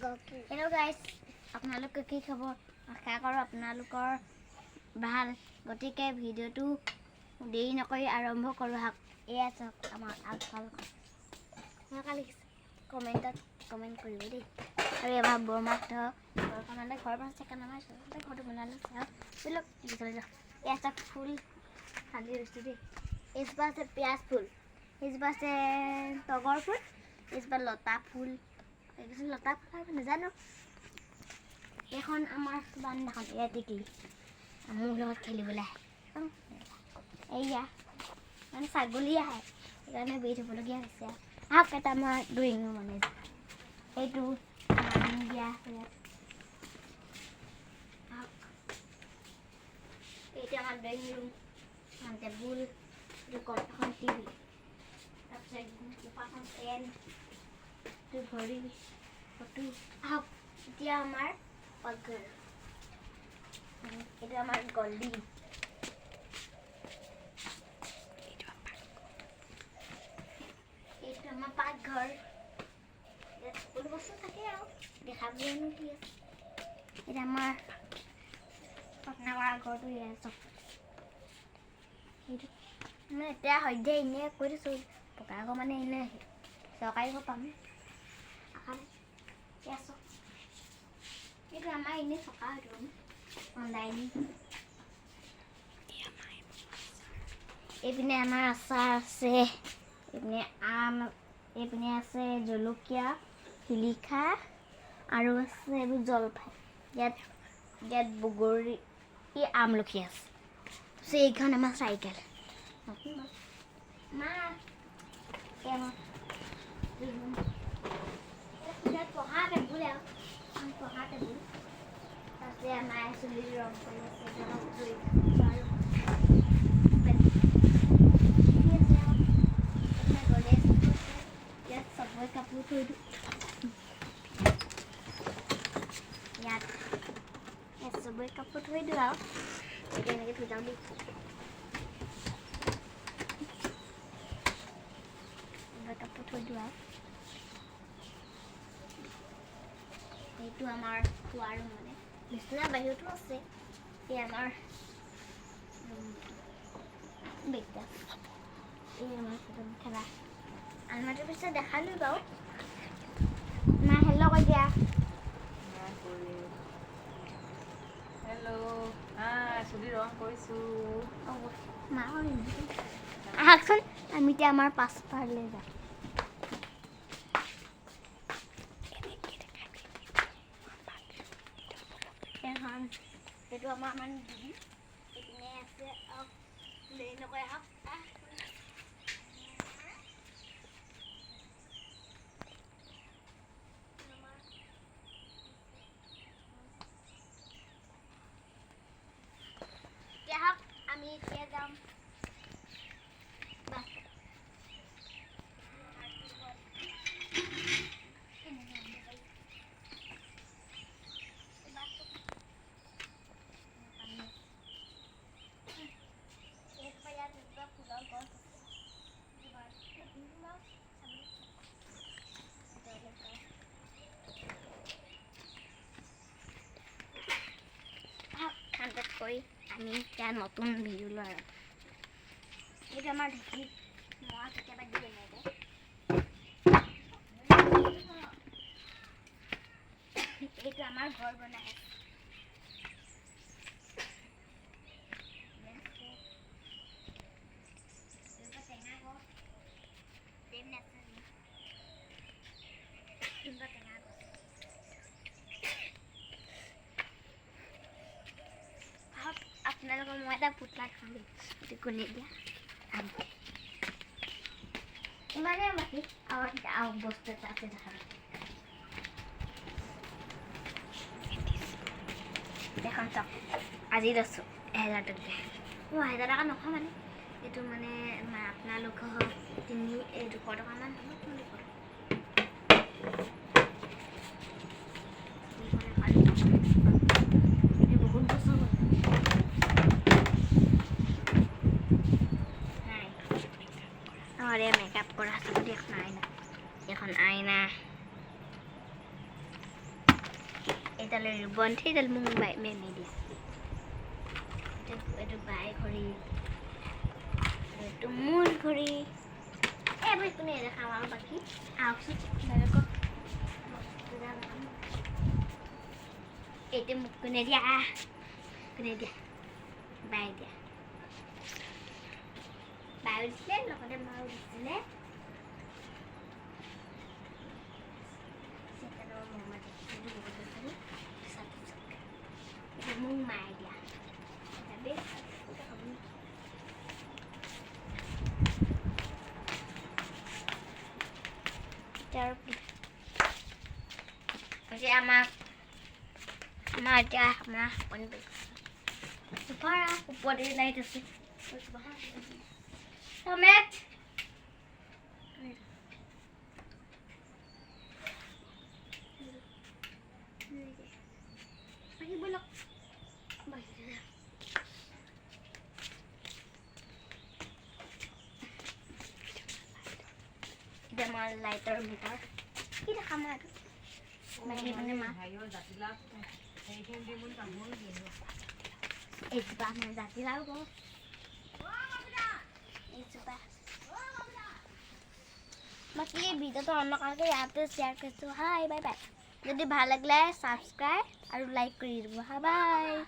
Hello' guys, আপোনালোকে কি খবৰ? আশা কৰোঁ আপোনালোকৰ ভাল। গতিকে ভিডিঅ'টো দেৰি নকৰি আৰম্ভ কৰোঁ আহক। এয়া চাওক আমাৰ আগফালখন কেনেকুৱা লিখিছে, কমেণ্টত কমেণ্ট কৰিব দেই। আৰু এবাৰ বৰমাহঁতৰ ঘৰখন, মানে ঘৰ বনাইছে, সেইকাৰণে আমাৰ ঘৰটো বনালোঁ। চাওক, ব'লক ভিতৰলৈ যাওঁ। এয়া চাওক, ফুল সাজি ৰুইছোঁ দেই। এইজোপা আছে পিঁয়াজ ফুল, এইজোপা আছে তগৰ ফুল, এইজোপা লতা ফুল, এইটো লতা ফুল আৰু নাজানো। এইখন আমাৰ বান্দাখন, এয়া টিকলি মোৰ লগত খেলিবলৈ আহে। এইয়া মানে ছাগলী আহে, সেইকাৰণে বেৰি থ'বলগীয়া হৈছে। আহক, এটা আমাৰ ড্ৰয়িং ৰুম, মানে এইটো দিয়া আছে ইয়াত। আহক, এইটো আমাৰ ড্ৰয়িং ৰুম, এখন টেবুল, এইটো এখন টিভি, তাৰপিছত এখন ফেন, এইটো ঘড়ী, ফটো। আহক, এতিয়া আমাৰ পাকঘৰ। এইটো আমাৰ গলি। এইটো আমাৰ পাকঘৰ। ইয়াত সকলো বস্তু থাকে আৰু দেখাবলৈনো কি আছে। এতিয়া আমাৰ পাটনা কৰা ঘৰটো ইয়াত চাওক। সেইটো মানে এতিয়া সদ্য এনেই কৈ থৈছোঁ, পকা ঘৰ মানে এনেই চৰকাৰী ঘৰ পাম আশা নাই। এয়া চাওক, এইটো আমাৰ এনেই থকা হয়তো ডাইনিং। এইপিনে আমাৰ আচাৰ আছে, এইপিনে আম, এইপিনে আছে জলকীয়া, শিলিখা আৰু আছে এইবোৰ জলফাই। ইয়াত ইয়াত বগৰী, আমলখি আছে। তাৰপিছত এইখন আমাৰ চাইকেল। মা, এই আমাৰ ইয়াত পঢ়া টেবুল আৰু এখন পঢ়া টেবুল। তাৰপিছত মায়ে চুলিৰ ৰং কৰি আছে। এইটো আমাৰ আৰু আছে আৰু এইপিনে গণেশ আছে। ইয়াত চবৰে কাপোৰ থৈ দিওঁ। ইয়াত ইয়াত চবৰে কাপোৰ থৈ দিওঁ আৰু এতিয়া এনেকৈ থৈ যাওঁ দেই। চবৰে কাপোৰ থৈ দিওঁ আৰু এইটো আমাৰ খোৱা ৰুম, মানে বিচনা বাহিৰতো আছে। এই আমাৰ বেগটা, এই আমাৰ চাদৰ মেখেলা আলমাৰিটোৰ পিছত দেখালোঁ বাৰু। মা, হেল্ল' কৈ দিয়া। হেল্ল', হাই, চুলি ৰং কৰিছোঁ। মা, আহকচোন, আমি এতিয়া আমাৰ পাছফালে যাম। এখন এইটো আমাৰ মানে দিদি এইপিনে আছে। দেৰি নকৰি আহক। আহ, এতিয়া আহক, আমি এতিয়া যাম। বাছ ফুলৰ গছ আছে। খান্দাত কৰি আমি এতিয়া নতুন ভিডিঅ' লৈ আৰু এইটো আমাৰ ঢেঁকী, মই কেতিয়াবা দিওঁ এনেকৈ। এইটো আমাৰ ঘৰ বনাই আছে। টেঙা গছ, টেঙা গছ। আপোনালোকৰ মই এটা পুতলা খাম, এইটো কোনে দিয়া। ইমানেই বাকী আৰু আৰু বস্তু এটা আছে দেখাম। এখন চাওক, আজি লৈছোঁ 1000 টকীয়া। অঁ, 1000 টকা নহয়, মানে এইটো মানে আপোনালোকৰ তিনি এই 200 টকামান হ'ব। 200 টকা। বহুত বছৰ হ'ল নাই। অঁ, মেকআপ কৰা আছে এখন আইনা, এখন আইনা। এইডাল ৰিবন, সেইডাল মোক বাই মেমে দিয়া। এইটো বাই ঘড়ী, এইটো মোৰ ঘড়ী। এইবোৰ কোনে দেখাম আৰু বাকী আহকচোন আপোনালোকক বস্তু দেখাম। এইটো মোক কোনে দিয়া? কোনে দিয়া? বাই দিয়া। বায়ো দিছিলে, লগতে মাও দিছিলে। সেইকাৰণে মই মমা দিছিলোঁ। এইটো মোক মায়ে দিয়া। এতিয়া আৰু কি এতিয়া আমাক আমাৰ এতিয়া আপোনাৰ আপুনি ওপৰতে লাইট আছে। টমেট বাকী ব'লক। এতিয়া আমাৰ লাইটৰ মিটাৰ কি দেখাম আৰু বাকী মানে মা হেৰিয়ৰ জাতিলাও সেইখিনি দিম বুলি পাহৰি গ'লো। এইজোপা আমাৰ জাতিলাও গছ এইজোপা। বাকী ভিডিঅ'টো অন্য কাৰণতে ইয়াতে শ্বেয়াৰ কৰিছোঁ। হাই, বাই বাই। যদি ভাল লাগিলে ছাবস্ক্ৰাইব আৰু লাইক কৰি দিব। হা, বাই।